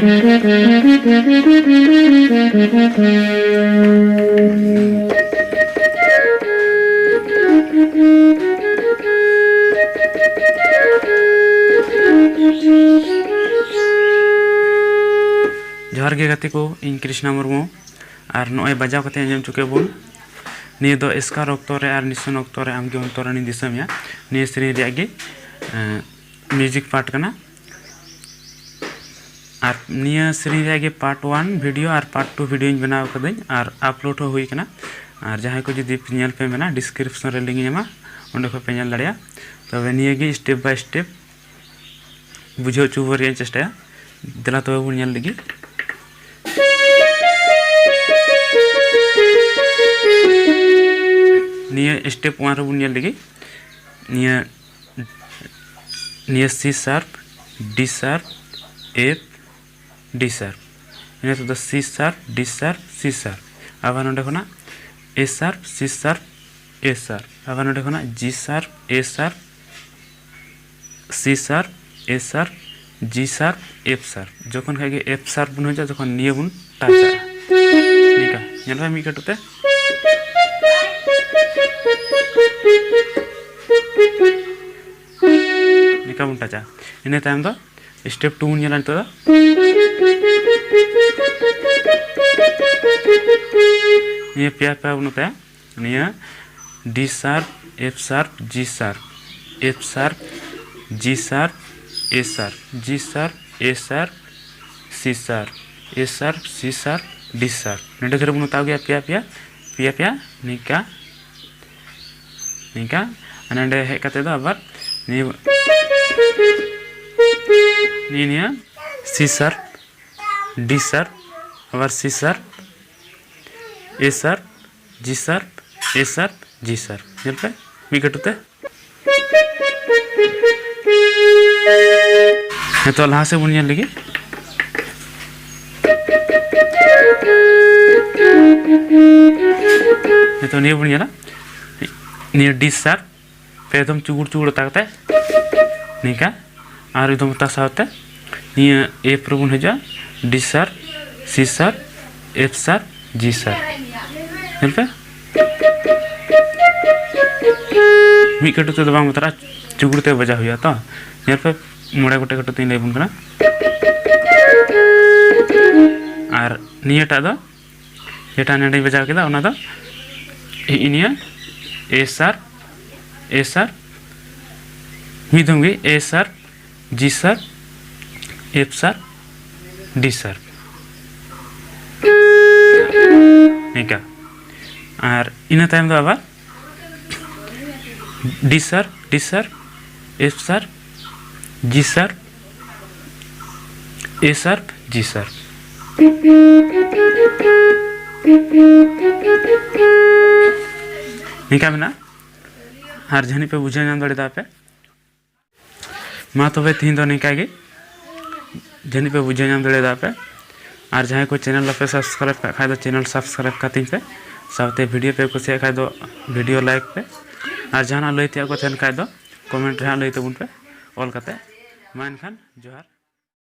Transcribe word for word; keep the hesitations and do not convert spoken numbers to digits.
ᱡᱚᱦᱟᱨ ᱜᱮ ᱜᱟᱛᱮ ᱠᱚ, ᱤᱧ ᱠᱨᱤᱥᱱᱟ ᱢᱩᱨᱢᱩ᱾ ᱟᱨ ᱱᱚᱜᱼᱚᱭ ᱵᱟᱡᱟᱣ ᱠᱟᱛᱮ ᱟᱸᱡᱚᱢ ᱦᱚᱪᱚ ᱠᱮᱫ ᱵᱚᱱ, ᱱᱤᱭᱟᱹ ᱫᱚ ᱮᱥᱠᱟᱨ ᱚᱠᱛᱚ ᱨᱮ ᱟᱨ ᱱᱤᱥᱩᱱ ᱚᱠᱛᱚ ᱨᱮ ᱟᱢᱜᱮ ᱚᱱᱛᱚᱨᱟᱱᱤ ᱫᱤᱥᱚᱢ ᱭᱟ᱾ ᱱᱤᱭᱟᱹ ᱥᱮᱨᱮᱧ ᱨᱮᱭᱟᱜ ᱜᱮ ᱢᱤᱭᱩᱡᱤᱠ ᱯᱟᱨᱴ ᱠᱟᱱᱟ᱾ ᱟᱨ ᱱᱤᱭᱟᱹ ᱥᱮᱨᱮᱧ ᱨᱮᱭᱟᱜ ᱜᱮ ᱯᱟᱨᱴ ᱳᱣᱟᱱ ᱵᱷᱤᱰᱤᱭᱳ ᱟᱨ ᱯᱟᱨᱴ ᱴᱩ ᱵᱷᱤᱰᱤᱭᱳᱧ ᱵᱮᱱᱟᱣ ᱠᱟᱹᱫᱟᱹᱧ ᱟᱨ ᱟᱯᱞᱳᱰ ᱦᱚᱸ ᱦᱩᱭ ᱠᱟᱱᱟ᱾ ᱟᱨ ᱡᱟᱦᱟᱸᱭ ᱠᱚ ᱡᱩᱫᱤ ᱧᱮᱞ ᱯᱮ ᱢᱮᱱᱟ, ᱰᱤᱥᱠᱨᱤᱯᱥᱚᱱ ᱨᱮ ᱞᱤᱝᱠ ᱤᱧ ᱮᱢᱟ, ᱚᱸᱰᱮ ᱠᱷᱚᱱ ᱯᱮ ᱧᱮᱞ ᱫᱟᱲᱮᱭᱟᱜᱼᱟ᱾ ᱛᱚᱵᱮ ᱱᱤᱭᱟᱹ ᱜᱮ ᱥᱴᱮᱯ ᱵᱟᱭ ᱥᱴᱮᱯ ᱵᱩᱡᱷᱟᱹᱣ ᱦᱚᱪᱚ ᱨᱮᱭᱟᱜ ᱤᱧ ᱪᱮᱥᱴᱟᱭᱟ᱾ ᱫᱮᱞᱟ ᱛᱚᱵᱮ ᱵᱚᱱ ᱧᱮᱞ ᱞᱮᱜᱮ᱾ ᱱᱤᱭᱟᱹ ᱥᱴᱮᱯ ᱳᱣᱟᱱ ᱨᱮᱵᱚᱱ ᱧᱮᱞ ᱞᱮᱜᱮ᱾ ᱱᱤᱭᱟᱹ ᱱᱤᱭᱟᱹ C sharp, D sharp, F, D sharp, ᱤᱱᱟᱹ ᱛᱮᱫᱚ C sharp, D sharp, C sharp, ᱟᱵᱟᱨ ᱱᱚᱰᱮ ᱠᱷᱚᱱᱟᱜ A sharp, C sharp, A sharp, ᱟᱵᱟᱨ ᱱᱚᱰᱮ ᱠᱷᱚᱱᱟᱜ G sharp, A sharp, C sharp, A sharp, G sharp, F sharp᱾ ᱡᱚᱠᱷᱚᱱ ᱠᱷᱟᱡ ᱜᱮ F sharp ᱵᱚᱱ ᱦᱤᱡᱩᱜᱼᱟ, ᱛᱚᱠᱷᱚᱱ ᱱᱤᱭᱟᱹ ᱵᱚᱱ ᱴᱟᱪᱟ᱾ ᱱᱤᱝᱠᱟ ᱧᱮᱞ ᱯᱮ ᱢᱤᱫ ᱠᱟᱹᱴᱩᱵ ᱛᱮ᱾ ᱱᱤᱝᱠᱟ ᱵᱚᱱ ᱴᱟᱪᱟ᱾ ᱤᱱᱟᱹ ᱛᱟᱭᱚᱢ ᱫᱚ ᱥᱴᱮᱯ ᱴᱩ ᱵᱚᱱ ᱧᱮᱞᱟ ᱱᱤᱛᱚᱜ ᱫᱚ᱾ ᱱᱤᱭᱟᱹ ᱯᱮᱭᱟ ᱯᱮᱭᱟ ᱵᱚᱱ ᱱᱚᱛᱮ, ᱱᱤᱭᱟᱹ D sharp, F sharp, G sharp, F sharp, G sharp, A sharp, G sharp, A sharp, C sharp, A sharp, C sharp, D sharp᱾ ᱱᱚᱰᱮ ᱫᱷᱟᱹᱨᱤᱡ ᱵᱚᱱ ᱦᱟᱛᱟᱣ ᱜᱮᱭᱟ ᱯᱮᱭᱟ ᱯᱮᱭᱟ, ᱯᱮᱭᱟ ᱯᱮᱭᱟ, ᱱᱤᱝᱠᱟ, ᱱᱤᱝᱠᱟ᱾ ᱟᱨ ᱱᱚᱰᱮ ᱦᱮᱡ ᱠᱟᱛᱮ ᱫᱚ ᱟᱵᱟᱨ ᱱᱤᱭᱟᱹ, ᱱᱤᱭᱟᱹ, ᱱᱤᱭᱟᱹ C sharp, D sharp, ᱟᱵᱟᱨ C sharp, A sharp, G sharp, A sharp, G sharp᱾ ᱧᱮᱞ ᱯᱮ ᱢᱤᱫ ᱠᱟᱹᱴᱩᱵ ᱛᱮ᱾ ᱱᱤᱛᱚᱜ ᱞᱟᱦᱟ ᱥᱮᱫ ᱵᱚᱱ ᱧᱮᱞ ᱞᱮᱜᱮ᱾ ᱱᱤᱛᱚᱜ ᱱᱤᱭᱟᱹ ᱵᱚᱱ ᱧᱮᱞᱟ, ᱱᱤᱭᱟᱹ D sharp ᱯᱮ ᱫᱚᱢ ᱪᱩᱜᱩᱲ ᱪᱩᱜᱩᱲ ᱚᱛᱟ ᱠᱟᱛᱮ ᱱᱤᱝᱠᱟ, ᱟᱨ ᱢᱤᱫ ᱫᱚᱢ ᱚᱛᱟ ᱥᱟᱶᱛᱮ ᱱᱤᱭᱟᱹ F ᱨᱮᱵᱚᱱ ᱦᱤᱡᱩᱜᱼᱟ, D sharp, C sharp, F sharp, G sharp᱾ ᱧᱮᱞ ᱯᱮ, ᱢᱤᱫ ᱠᱟᱹᱴᱩᱵ ᱛᱮᱫᱚ ᱵᱟᱝ ᱵᱟᱛᱟᱨᱟ, ᱪᱩᱜᱩᱲ ᱛᱮ ᱵᱟᱡᱟᱣ ᱦᱩᱭᱩᱜᱼᱟ᱾ ᱛᱚ ᱧᱮᱞ ᱯᱮ, ᱢᱚᱬᱮ ᱜᱚᱴᱮᱡ ᱠᱟᱹᱴᱩᱵ ᱛᱮᱧ ᱞᱟᱹᱭ ᱟᱵᱚᱱ ᱠᱟᱱᱟ᱾ ᱟᱨ ᱱᱤᱭᱟᱹᱴᱟᱜ ᱫᱚ, ᱡᱮᱴᱟ ᱱᱚᱰᱮᱧ ᱵᱟᱡᱟᱣ ᱠᱮᱫᱟ, ᱚᱱᱟ ᱫᱚ ᱦᱤᱜᱼᱤ ᱱᱤᱭᱟᱹ A sharp, A sharp, ᱢᱤᱫ ᱫᱷᱚᱢ ᱜᱮ A sharp, G sharp, F sharp, D sharp, ᱱᱤᱝᱠᱟ᱾ ᱟᱨ ᱤᱱᱟᱹ ᱛᱟᱭᱚᱢ ᱫᱚ ᱟᱵᱟᱨ D sharp, D sharp, F sharp, G sharp, A sharp, G sharp, ᱱᱤᱝᱠᱟ ᱢᱮᱱᱟᱜᱼᱟ᱾ ᱟᱨ ᱡᱟᱹᱱᱤᱡ ᱯᱮ ᱵᱩᱡᱷᱟᱹᱣ ᱧᱟᱢ ᱫᱟᱲᱮᱭᱟᱫᱟ ᱯᱮ᱾ ᱢᱟ ᱛᱚᱵᱮ ᱛᱤᱦᱤᱧ ᱫᱚ ᱱᱤᱝᱠᱟ ᱜᱮ᱾ ᱡᱟᱹᱱᱤᱡ ᱯᱮ ᱵᱩᱡᱷᱟᱹᱣ ᱧᱟᱢ ᱫᱟᱲᱮᱭᱟᱫᱟ ᱯᱮ᱾ ᱟᱨ ᱡᱟᱦᱟᱸᱭ ᱠᱚ channel ᱵᱟᱯᱮ subscribe ᱠᱟᱜ ᱠᱷᱟᱡ ᱫᱚ channel subscribe ᱠᱟᱹᱛᱤᱧ ᱯᱮ, ᱥᱟᱶᱛᱮ video ᱯᱮ ᱠᱩᱥᱤᱭᱟᱜ ᱠᱷᱟᱡ ᱫᱚ video like ᱯᱮ᱾ ᱟᱨ ᱡᱟᱦᱟᱱᱟᱜ ᱞᱟᱹᱭ ᱛᱮᱭᱟᱜ ᱠᱚ ᱛᱟᱦᱮᱱ ᱠᱷᱟᱡ ᱫᱚ comment ᱨᱮ ᱦᱟᱸᱜ ᱞᱟᱹᱭ ᱛᱟᱵᱚᱱ ᱯᱮ ᱚᱞ ᱠᱟᱛᱮ᱾ ᱢᱟ ᱮᱱᱠᱷᱟᱱ ᱡᱚᱦᱟᱨ᱾